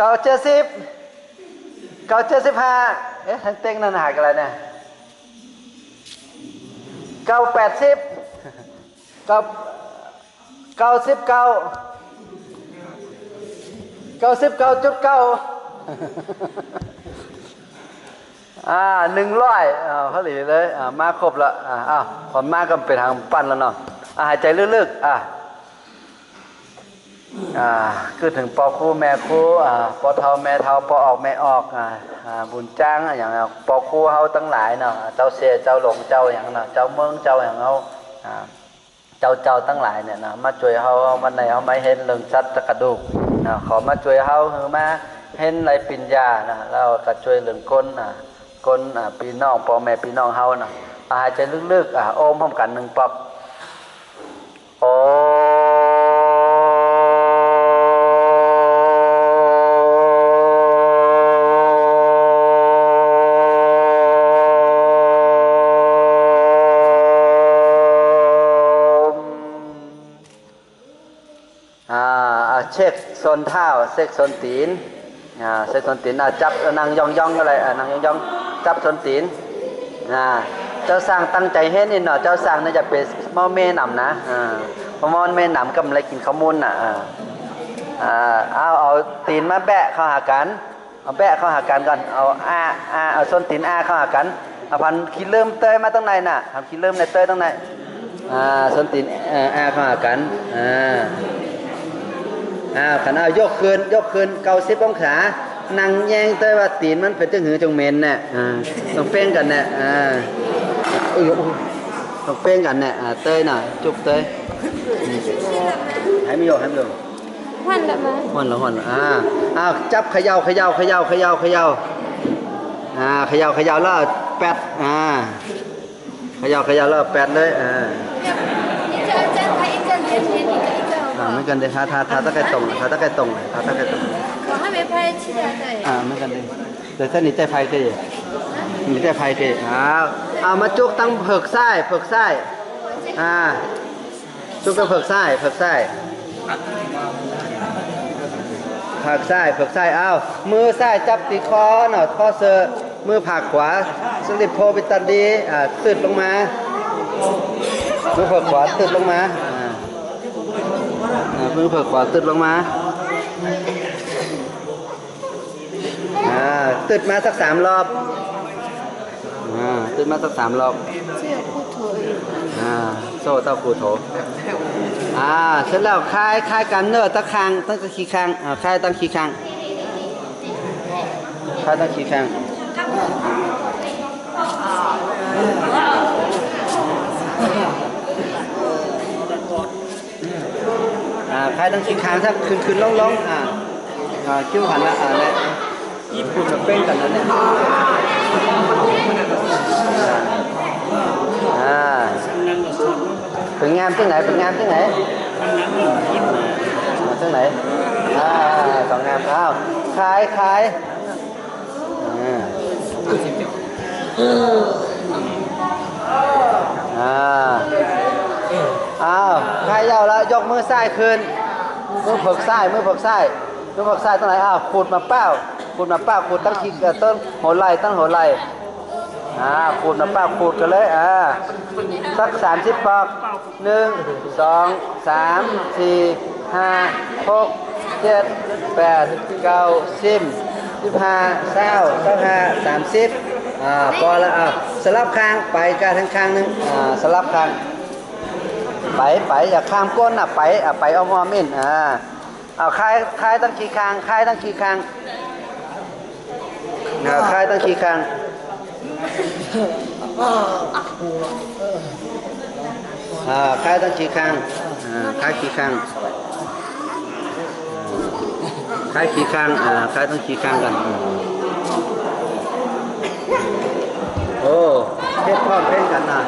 ເກົ້າເຈັດສິບ ເກົ້າເຈັດສິບຫ້າ ເອະ ທາງເຕັງນັ້ນຫາຍກັນແລ້ວນະ ເກົ້າແປດສິບ ເກົ້າ ເກົ້າສິບເກົ້າ ເກົ້າສິບເກົ້າຈຸດເກົ້າ ອ່າ ໜຶ່ງຮ້ອຍ ອ່າ ພໍດີເລີຍ ອ່າ ມາຄົບລະ ອ່າ ອ້າວ ພໍມາກໍເປັນທາງປັ້ນລະເນາະ ອ່າ ຫາຍໃຈເລິກໆ ອ່າ ອ່າ ຄິດເຖິງພໍ່ຄູແມ່ຄູ ອ່າ ພໍ່ເຖົ້າແມ່ເຖົ້າ ພໍ່ອອກແມ່ອອກ ອ່າ ອ່າ ບຸນຈ້າງ ອ່າ ຫຍັງ ພໍ່ຄູເຮົາທັງຫຼາຍເນາະ ເຈົ້າເຊ ເຈົ້າຫຼົງ ເຈົ້າຫຍັງເນາະ ເຈົ້າເມືອງ ເຈົ້າຫຍັງເຮົາ ອ່າ ເຈົ້າ ເຈົ້າທັງຫຼາຍນີ້ນະ ມາຊ່ວຍເຮົາ ເຮົາມາໃນ ເຮົາມາເຮັດເລື່ອງສັດຕະກະດູກນະ ເຂົາມາຊ່ວຍເຮົາ ຄືມາເຮັດໄລປິນຍານະ ແລ້ວກໍຊ່ວຍເລື່ອງຄົນນະ ຄົນ ອ່າ ພີ່ນ້ອງ ພໍ່ແມ່ພີ່ນ້ອງເຮົານະ ອ່າ ຫາຍໃຈເລິກໆ ອ່າ ໂອມພ້ອມກັນໜຶ່ງປອບ ໂອມ ອ່າ ເຊັກສົ້ນເທົ້າ ເຊັກສົ້ນຕີນ ອ່າ ເຊັກສົ້ນຕີນ ອ່າ ຈັບ ເອີ ນັ່ງຢ່ອງໆ ກໍໄດ້ ອ່າ ນັ່ງຢ່ອງໆ ຈັບສົ້ນຕີນ ອ່າ ເຈົ້າຊ່າງຕັ້ງໃຈເຮັດນີ້ເນາະ ເຈົ້າຊ່າງນະ ຢ່າໄປເມົາເມນຳນະ ອ່າ ເພາະມັນເມນຳກໍບໍ່ໄດ້ກິນເຂົ້າມູນນະ ອ່າ ອ່າ ເອົາ ເອົາຕີນມາແບະເຂົ້າຫາກັນ ເອົາແບະເຂົ້າຫາກັນກ່ອນ ເອົາອ້າ ອ້າ ເອົາສົ້ນຕີນອ້າເຂົ້າຫາກັນ ເອົາພັນຂີ້ເລີ້ມເຕີຍມາທາງໃນນະ ພັນຂີ້ເລີ້ມໃນເຕີຍທາງໃນ ອ່າ ສົ້ນຕີນ ເອີ ອ້າເຂົ້າຫາກັນ ອ່າ ອ້າ ຄັນເອົາຍົກຂຶ້ນ ຍົກຂຶ້ນເກົ້າສິບອົງສາ ນັ່ງແຍງເຕີຍວ່າຕີນມັນເປັນຈັ່ງຫືຈັ່ງເໝັນນະ ອ່າ ຕ້ອງເປັ່ງກັນນະ ອ່າ ອຸ້ຍ ຕ້ອງເປັ່ງກັນນະ ອ່າ ເຕີຍນະ ຈຸບເຕີຍ ໃຫ້ມັນຢູ່ ໃຫ້ມັນຢູ່ ຮ້ອນລະມາ ຮ້ອນລະ ຮ້ອນລະ ອ່າ ອ້າວ ຈັບຂະເຍົາ ຂະເຍົາ ຂະເຍົາ ຂະເຍົາ ຂະເຍົາ ອ່າ ຂະເຍົາ ຂະເຍົາ ແລ້ວແປດ ອ່າ ຂະເຍົາ ຂະເຍົາ ແລ້ວແປດເລີຍ ອ່າ ອ່າ ເໝືອນກັນເດ້ ຖ້າ ຖ້າ ຖ້າຕະໄກຕົງ ຖ້າຕະໄກຕົງ ຖ້າຕະໄກຕົງ ອ່າ ເໝືອນກັນເດ້ ແຕ່ຖ້ານີ້ໃຈໄຟເດ້ ນີ້ໃຈໄຟເດ້ ອ້າວ ເອົາມາຈຸກທາງເພິກຊ້າຍ ເພິກຊ້າຍ ອ່າ ຈຸກທາງເພິກຊ້າຍ ເພິກຊ້າຍ ເພິກຊ້າຍ ເພິກຊ້າຍ ອ້າວ ມືຊ້າຍຈັບທີ່ຄໍເນາະ ຄໍເສີ ມືພາກຂວາ ສະລິບໂພວິດຕັນດີ ອ່າ ຕຶດລົງມາ ມືພາກຂວາຕຶດລົງມາ ອ່າ ອ່າ ມືພາກຂວາຕຶດລົງມາ ອ່າ ຕຶດມາສັກສາມລອບ ອ່າ ຕຶດມາສັກສາມລອບ ເຈົ້າຄູໂທ ອ່າ ໂຊເຕົ້າຄູໂທ ອ່າ ເສັດແລ້ວຄາຍ ຄາຍກາມເນີຕະຄາງ ຕັ້ງແຕ່ຂີ້ຄາງ ອ່າ ຄາຍຕັ້ງຂີ້ຄາງ ຄາຍຕັ້ງຂີ້ຄາງ ອ່າ ຄາຍຕັ້ງຂີ້ຄາງ ຖ້າຂຶ້ນໆລົງໆ ອ່າ ອ່າ ຄິ້ວຫັນລະ ອ່າ ແລະ ຍີ່ປຸ່ນເປັນກັນນັ້ນແຫຼະ ອ່າ ເປັນງາມຈັ່ງໃດ ເປັນງາມຈັ່ງໃດ ອ່າ ຈັ່ງໃດ ອ່າ ສອງງາມ ອ້າວ ຄາຍ ຄາຍ ອ່າ ອ່າ ອ້າວ ຄາຍເຍົາລະ ຍົກມືຊ້າຍຂຶ້ນ ມືເພິກຊ້າຍ ມືເພິກຊ້າຍ ມືເພິກຊ້າຍຕົງໃດ ອ້າວ ຂູດມາປ້າວ ຂູດມາປ້າວ ຂູດຕັ້ງຂີ້ ເອີ ຕັ້ງຫົວໄຫຼ່ ຕັ້ງຫົວໄຫຼ່ ອ່າ ຂູດມາປ້າວ ຂູດກັນເລີຍ ອ່າ ສັກສາມສິບປອກ ໜຶ່ງ ສອງ ສາມ ສີ່ ຫ້າ ຫົກ ເຈັດ ແປດ ເກົ້າ ສິບ ສິບຫ້າ ຊາວ ຊາວຫ້າ ສາມສິບ ອ່າ ພໍລະ ເອົາ ສະຫຼັບຂ້າງ ໄປກະທາງຂ້າງໜຶ່ງ ອ່າ ສະຫຼັບຂ້າງ ໄປ ໄປ ຢ່າຂ້າມກົ້ນນະ ໄປ ອ່າ ໄປອ້ອມໆ ເອງ ອ່າ ເອົາ ຄາຍ ຄາຍຕັ້ງຂີ້ຄາງ ຄາຍຕັ້ງຂີ້ຄາງ ອ່າ ຄາຍຕັ້ງຂີ້ຄາງ ອ່າ ຄາຍຕັ້ງຂີ້ຄາງ ອ່າ ຄາຍຂີ້ຄາງ ຄາຍຂີ້ຄາງ ອ່າ ຄາຍຕັ້ງຂີ້ຄາງກັນ ໂອ້ ເຮັດພ້ອມເພງກັນນະ.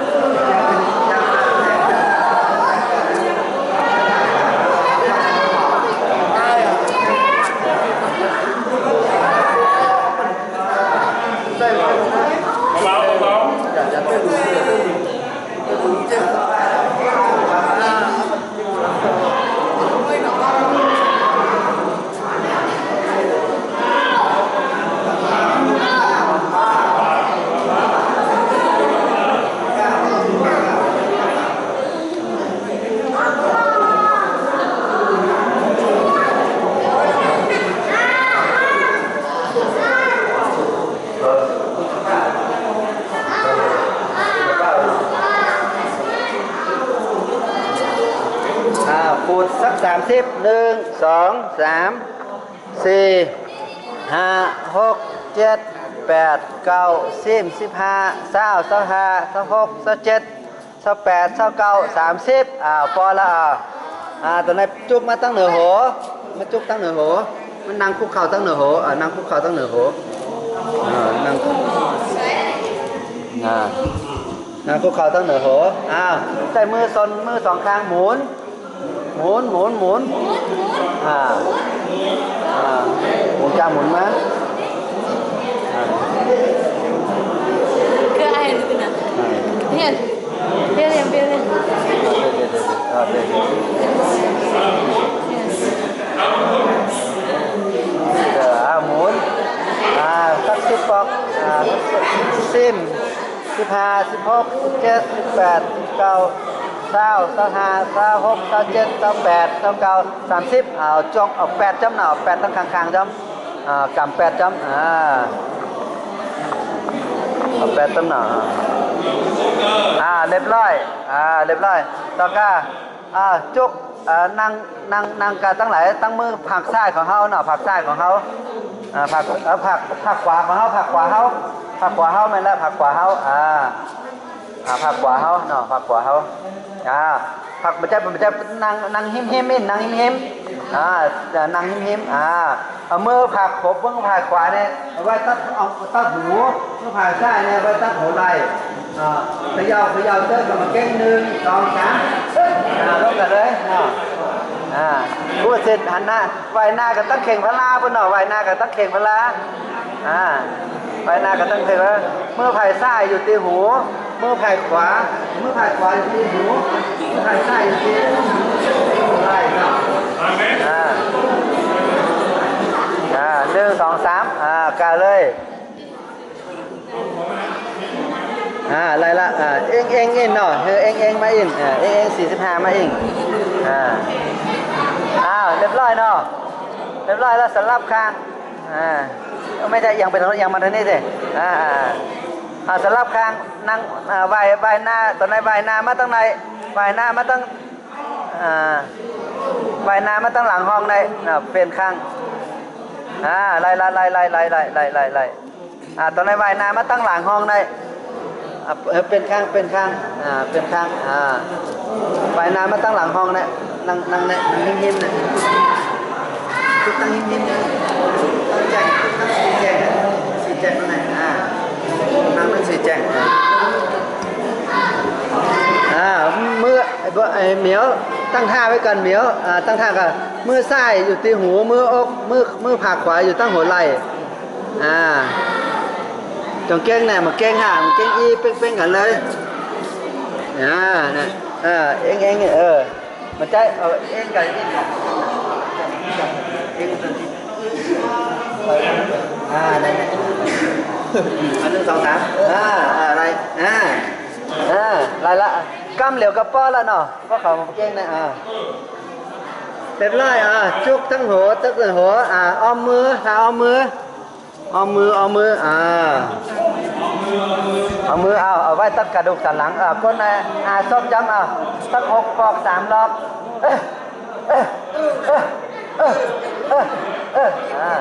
ສິບ ໜຶ່ງ ສອງ ສາມ ສີ່ ຫ້າ ຫົກ ເຈັດ ແປດ ເກົ້າ ສິບ ສິບຫ້າ ຊາວ ຊາວຫ້າ ຊາວຫົກ ຊາວເຈັດ ຊາວແປດ ຊາວເກົ້າ ສາມສິບ ອ່າ ພໍລະ ອ່າ ອ່າ ຕົວໃດຈຸກມາທາງເໜືອຫົວ ມາຈຸກທາງເໜືອຫົວ ມານັ່ງຄຸກເຂົ່າທາງເໜືອຫົວ ອ່າ ນັ່ງຄຸກເຂົ່າທາງເໜືອຫົວ ອ່າ ນັ່ງ ອ່າ ນັ່ງຄຸກເຂົ່າທາງເໜືອຫົວ ອ່າ ໃຊ້ມືຊົນ ມືສອງຂ້າງໝູນ ໝູນ ໝູນ ໝູນ ອ່າ ອ່າ ໝູນຈ້າ ໝູນມາ ອ່າ Kaya, ano ko na? ອ່າ Yan. Yan, yan, yan, yan. ອ່າ ເດີ ເດີ ເດີ ເດີ ອ່າ ເດີ ເດີ Yes. ເດີ ອ່າ ໝູນ ອ່າ ສັກສິບປອກ ອ່າ ສິບ ສິບຫ້າ ສິບຫົກ ສິບເຈັດ ສິບແປດ ສິບເກົ້າ ຊາວ ຊາວຫ້າ ຊາວຫົກ ຊາວເຈັດ ຊາວແປດ ຊາວເກົ້າ ສາມສິບ ເອົາ ຈ້ອງ ເອົາແປດຈ້ຳເນາະ ເອົາແປດທັງຂ້າງໆຈ້ຳ ອ່າ ກຳແປດຈ້ຳ ອ່າ ເອົາແປດຈ້ຳເນາະ ອ່າ ລຽບຮ້ອຍ ອ່າ ລຽບຮ້ອຍ ຕໍ່ກາ ອ່າ ຈຸກ ອ່າ ນັ່ງ ນັ່ງ ນັ່ງກາທັງຫຼາຍ ທັງມືພາກຊ້າຍຂອງເຮົາເນາະ ພາກຊ້າຍຂອງເຮົາ ອ່າ ພາກ ເອີ ພາກ ພາກຂວາຂອງເຮົາ ພາກຂວາເຮົາ ພາກຂວາເຮົາ ແມ່ນແລ້ວ ພາກຂວາເຮົາ ອ່າ ອ່າ ພາກຂວາເຮົາເນາະ ພາກຂວາເຮົາ ອ່າ ພາກ ບໍ່ໃຊ່ ບໍ່ໃຊ່ ນັ່ງ ນັ່ງຫິ້ມໆ ອີກ ນັ່ງຫິ້ມໆ ອ່າ ນັ່ງຫິ້ມໆ ອ່າ ເອົາມືພາກຂົບ ມືພາກຂວານີ້ໄວ້ຕັດ ເອົາ ຕັດຫູ ມືພາກຊ້າຍນີ້ໄວ້ຕັດຫົວໄຫຼ່ ອ່າ ຂະເຍົາ ຂະເຍົາເຕີມກັບມາເກັງ ໜຶ່ງ ສອງ ສາມ ເອີ ອ່າ ລົງກັນເລີຍເນາະ ອ່າ ຜູ້ສິດຫັນໜ້າ ໄຫວ້ໜ້າກັບຕັງເຂ່ງພະລາພຸ້ນເນາະ ໄຫວ້ໜ້າກັບຕັງເຂ່ງພະລາ ອ່າ ໄຫວ້ໜ້າກັບຕັງເຂ່ງພະລາ ມືພາກຊ້າຍຢູ່ທີ່ຫູ ມືພາກຂວາ ມືພາກຂວາຢູ່ທີ່ຫູ ມືພາກຊ້າຍຢູ່ທີ່ໄຫຼ່ເນາະ ອ່າ ອ່າ ໜຶ່ງ ສອງ ສາມ ອ່າ ກະເລີຍ ອ່າ ໄລ່ລະ ອ່າ ເອັງໆ ເນາະ ເອີ ເອັງໆ ມາອີກ ອ່າ ເອັງໆ ສີ່ສິບຫ້າ ມາອີກ ອ່າ ອ້າວ ລຽບຮ້ອຍເນາະ ລຽບຮ້ອຍແລ້ວ ສະຫຼັບຂ້າງ ອ່າ ແມ່ນຈະອຽງໄປທາງ ອຽງມາທາງນີ້ເດ້ ອ່າ ອ່າ ສະຫຼັບຂ້າງ ນັ່ງ ອ່າ ໄຫວ້ ໄຫວ້ໜ້າ ຕອນໃດໄຫວ້ໜ້າມາທາງໃນ ໄຫວ້ໜ້າມາທາງ ອ່າ ໄຫວ້ໜ້າມາທາງຫຼັງຫ້ອງໄດ້ ອ່າ ປ່ຽນຂ້າງ ອ່າ ໄລ່ລະ ໄລ່ ໄລ່ ໄລ່ ໄລ່ ໄລ່ ໄລ່ ໄລ່ ອ່າ ຕອນໃດໄຫວ້ໜ້າມາທາງຫຼັງຫ້ອງໄດ້ ອ່າ ເອີ ປ່ຽນຂ້າງ ປ່ຽນຂ້າງ ອ່າ ປ່ຽນຂ້າງ ອ່າ ໄຫວ້ໜ້າມາທາງຫຼັງຫ້ອງໄດ້ ນັ່ງ ນັ່ງໄດ້ ນັ່ງຫິ້ມໆ ນະ ຄືຕັ້ງຫິ້ມໆ ນະ ຕັ້ງແຈ້ງ ຕັ້ງສີແຈງ ສີແຈງນັ້ນນະ ອ່າ ນັ່ງເປັນສີແຈງ ອ່າ ມື ບໍ່ ໄອ້ໝຽວ ຕັ້ງທ່າໄວ້ກ່ອນໝຽວ ອ່າ ຕັ້ງທ່າກ່ອນ ມືຊ້າຍຢູ່ທີ່ຫູ ມືອົກ ມື ມືພາກຂວາຢູ່ທາງຫົວໄຫຼ່ ອ່າ ຈົ່ງເກັງແນ່ ມາເກັງຫາ ມາເກັງອີ່ ເປັ່ງໆ ກັນເລີຍ ອ່າ ນະ ເອີ ເອັງໆ ເອີ ມາໃຈ ເອີ ເອັງກັນ ເອັງກັນ ເອັງກັນ ອ່າ ໄດ້ ໄດ້ ອ່າ ໜຶ່ງ ສອງ ສາມ ອ່າ ອ່າ ໄລ່ ອ່າ ອ່າ ໄລ່ລະ ກຳຫຼຽວກະພໍລະເນາະ ເພາະເຂົາເກັ່ງນະ ອ່າ ລຽບຮ້ອຍ ອ່າ ຈຸກທັງຫົວ ຕຶກທັງຫົວ ອ່າ ອ້ອມມື ຖ້າອ້ອມມື ອ້ອມມື ອ້ອມມື ອ່າ ອ້ອມມື ເອົາ ເອົາໄວ້ຕັດກະດູກສັນຫຼັງ ເອີ ກົ້ນ ອ່າ ສົບຈ້ຳ ເອົາ ສັກຫົກປອກສາມລອບ ເອີ ເອີ ອ່າ ອ່າ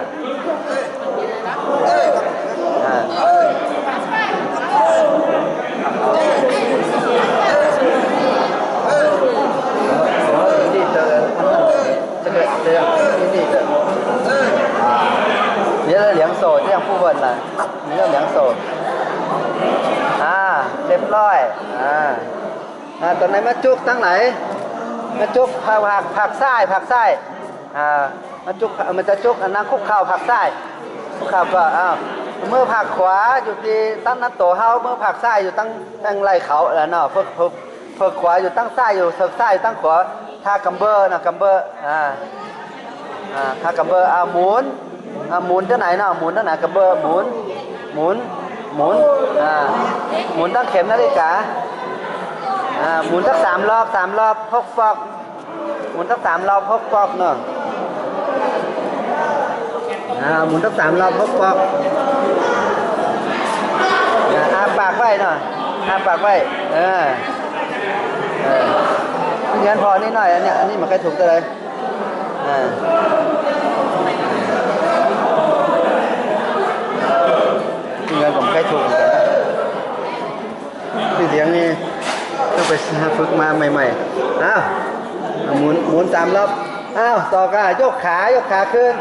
这个，这样，这个，你要两手这样不稳了，你要两手。啊，เรียบร้อย ອ່າ ອ່າ ຕອນນີ້ມາຈຸກທາງໃດ ມາຈຸກພາກ ພາກ ພາກຊ້າຍ ພາກຊ້າຍ ອ່າ ມາຈຸກ ມັນຈະຈຸກ ອ່າ ນັ່ງຄຸກເຂົ່າພາກຊ້າຍ ຄຸກເຂົ່າກໍເອົາ ມືພາກຂວາຢູ່ທີ່ຕັ້ງໜ້າໂຕເຮົາ ມືພາກຊ້າຍຢູ່ຕັ້ງ ຕັ້ງໄລ່ເຂົາແລ້ວເນາະ ເພິກ ເພິກ ເພິກຂວາຢູ່ຕັ້ງຊ້າຍ ຢູ່ເທິກຊ້າຍຢູ່ຕັ້ງຂວາ ທ່າກຳເບີເນາະ ກຳເບີ ອ່າ ອ່າ ຖ້າກຳເບີ ອ່າ ໝູນ ອ່າ ໝູນຈັ່ງໃດເນາະ ໝູນຈັ່ງໃດ ກຳເບີ ໝູນ ໝູນ ໝູນ ອ່າ ໝູນຕັ້ງເຂັມນາລິກາ ອ່າ ໝູນຈັກສາມລອບ ສາມລອບ ຫົກປອກ ໝູນຈັກສາມລອບ ຫົກປອກເນາະ ອ່າ ໝູນຈັກສາມລອບ ຫົກປອກ ອ່າ ອ້າປາກໄວ້ເນາະ ອ້າປາກໄວ້ ເອີ ເອີ ເງິນພໍນິດໜ້ອຍ ອັນນີ້ ອັນນີ້ມັນໃກ້ຖືກເທົ່າໃດ? ອ່າ ເງິນກໍບໍ່ເຄີຍຖືກຄືກັນນະ ຊື່ສຽງນີ້ຕ້ອງໄປຝຶກມາໃໝ່ໆ. ອ້າວ ໝູນ ໝູນສາມລອບ. ອ້າວ ຕໍ່ກະຍົກຂາ ຍົກຂາຂຶ້ນ.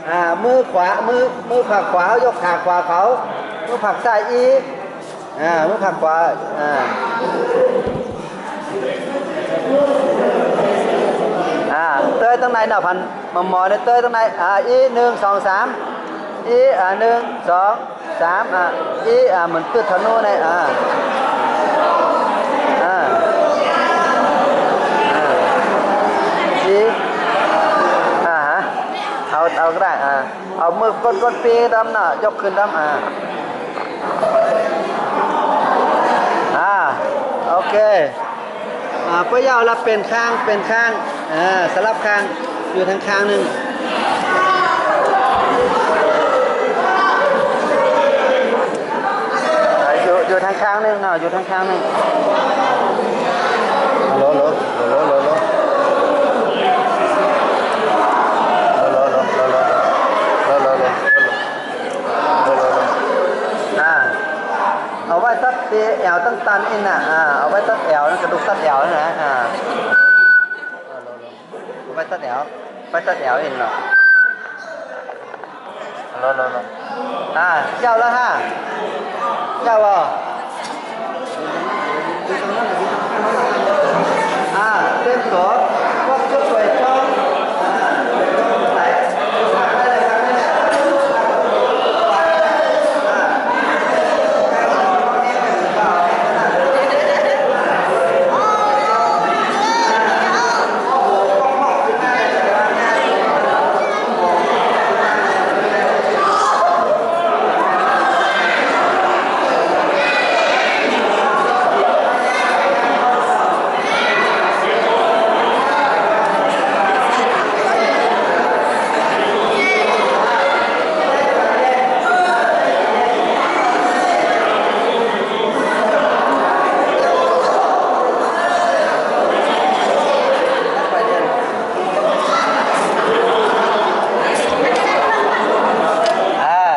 ອ່າ ມືຂວາ ມື ມືພາກຂວາ ຍົກຂາຂວາເຂົ້າ ມືພາກຊ້າຍອີກ. ອ່າ ມືພາກຂວາ ອ່າ ອ່າ ເຕີຍທາງໃນເນາະ ພັນໝໍໆ ເຕີຍທາງໃນ. ອ່າ ອີ ໜຶ່ງ ສອງ ສາມ ອີ ອ່າ ໜຶ່ງ ສອງ ສາມ ອ່າ ອີ ອ່າ ໝືອນຕຶດທະນູໃນ ອ່າ ອ່າ ອ່າ ອີ ອ່າ ເອົາ ເອົາກໍໄດ້ ອ່າ ເອົາມືກົດໆ ປີດຳເນາະ ຍົກຂຶ້ນດຳ ອ່າ ອ່າ ໂອເຄ ອ່າ ເພື່ອຢາວລະເປັນຂ້າງ ເປັນຂ້າງ ອ່າ ສະຫຼັບຂ້າງ ຢູ່ທາງຂ້າງໜຶ່ງ ອ່າ ຢູ່ ຢູ່ທາງຂ້າງໜຶ່ງເນາະ ຢູ່ທາງຂ້າງໜຶ່ງ. ໂລ ໂລ ໂລ ໂລ ໂລ ໂລ ໂລ ໂລ ໂລ ໂລ ໂລ ໂລ ໂລ ອ່າ ເອົາໄວ້ຕັດທີ່ແອວຕັນໆ ອີກນະ ອ່າ ເອົາໄວ້ຕັດແອວ ກະດູກຕັດແອວນະ ອ່າ ເອົາໄວ້ຕັດແອວ ໄວ້ຕັດແອວອີກເນາະ. ອ່າ ເຈົ້າລະຫາ ເຈົ້າບໍ່? ອ່າ ເຕັມຕົວ ພວກຈຸດໄຟຈອງ ອ່າ ໄຟຈອງໄປ ອ່າ. ອ່າ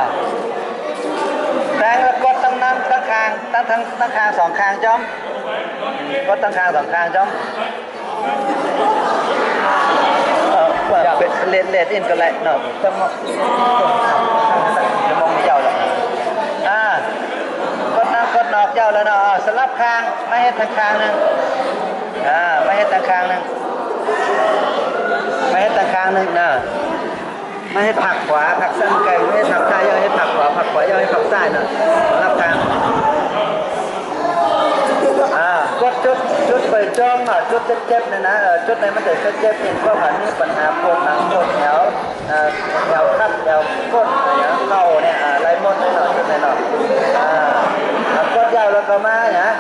ແຕ່ງແລ້ວກົດທັງນັ້ນ ທັງຂ້າງ ທັງ ທັງ ທັງຂ້າງສອງຂ້າງຈ້ອມ ກົດທັງຂ້າງສອງຂ້າງຈ້ອມ. ເອີ ເປັນເລດ ເລດອິນກໍໄດ້ເນາະ ຈະມອງ ຈະມອງຍາວແລ້ວ ອ່າ ກົດນຳ ກົດນອກຍາວແລ້ວເນາະ ອ່າ ສະຫຼັບຂ້າງ ມາເຮັດທາງຂ້າງໜຶ່ງ ອ່າ ມາເຮັດທາງຂ້າງໜຶ່ງ ມາເຮັດທາງຂ້າງໜຶ່ງນະ. ມາເຮັດພາກຂວາ ພາກຊ້າຍ ໄກ ເຮັດພາກຊ້າຍ ເຮັດພາກຂວາ ພາກຂວາ ເຮັດພາກຊ້າຍນະ ລັບທາງ ອ່າ ກົດຈຸດ ຈຸດໄປຈ້ອງ ອ່າ ຈຸດເຈັບໆ ນີ້ນະ ເອີ ຈຸດໃດມັນຈະເຈັບໆ ເປັນພວກອັນມີບັນຫາປວດຫຼັງ ປວດແອວ ເອີ ແອວຄັດ ແອວກົດ ຫຍັງເຂົ່ານີ້ ອ່າ ໄລ່ໝົດເນາະ ຈຸດນີ້ເນາະ ອ່າ ກົດຍາວແລ້ວກໍມາຫຍັງ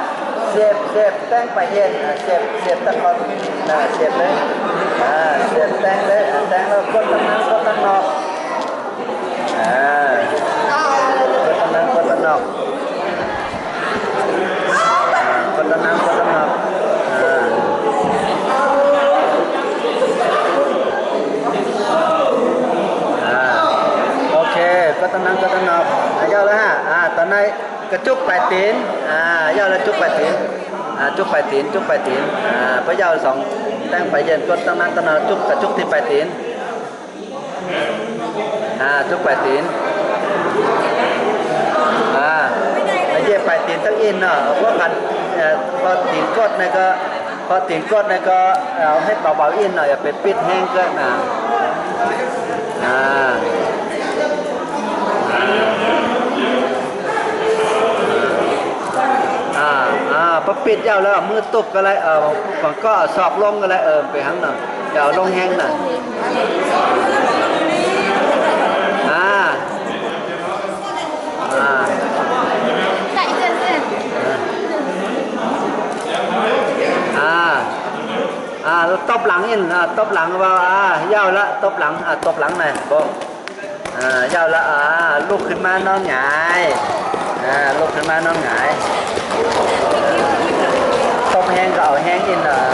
ສຽບ ສຽບແຕ່ງປາຍເຮັດ ອ່າ ສຽບ ສຽບຕະກອນ ອ່າ ສຽບເລີຍ ອ່າ ສຽບແຕ່ງເລີຍ ອ່າ ແຕ່ງແລ້ວກົດທາງໃນ ກົດທາງນອກ ອ່າ ກົດທາງໃນ ກົດທາງນອກ ອ່າ ກົດທາງໃນ ກົດທາງນອກ ອ່າ ອ່າ ໂອເຄ ກົດທາງໃນ ກົດທາງນອກ ອ່າ ຍາວແລ້ວຮະ ອ່າ ຕອນໃນ ກະຈຸກປາຍຕີນ ອ່າ ຍາວແລ້ວຈຸກປາຍຕີນ ອ່າ ຈຸກປາຍຕີນ ຈຸກປາຍຕີນ ອ່າ ພະເຍົາສອງ ແຕ່ງປາຍເຢັນ ກົດຕາມນັ້ນຕາມນັ້ນ ຈຸກ ກະຈຸກທີ່ປາຍຕີນ ອ່າ ຈຸກປາຍຕີນ ອ່າ ເຢບປາຍຕີນທັງອິນເນາະ ເພາະຄັນ ເອີ ພໍຕີນກົດນີ້ກໍ ພໍຕີນກົດນີ້ກໍເອົາເຮັດເບົາໆ ອິນເນາະ ຢ່າໄປປິດແຮງເກີນນະ ອ່າ ອ່າ ອ່າ ພໍປິດຍາວແລ້ວ ເອົາມືຕຸບກໍໄດ້ ເອີ ບາງກໍເອົາສອກລົງກໍໄດ້ ເອີ ໄປຫັ້ນນະ ຢ່າເອົາລົງແຮງນະ ອ່າ ອ່າ ອ່າ ອ່າ ຕົບຫຼັງອີກ ອ່າ ຕົບຫຼັງວ່າ ອ່າ ຍາວລະ ຕົບຫຼັງ ອ່າ ຕົບຫຼັງນະ ບໍ່ ອ່າ ຍາວລະ ອ່າ ລຸກຂຶ້ນມານອນຫງາຍ ອ່າ ລຸກຂຶ້ນມານອນຫງາຍ ຕົບແຮງກໍເອົາແຮງອີກ ອ່າ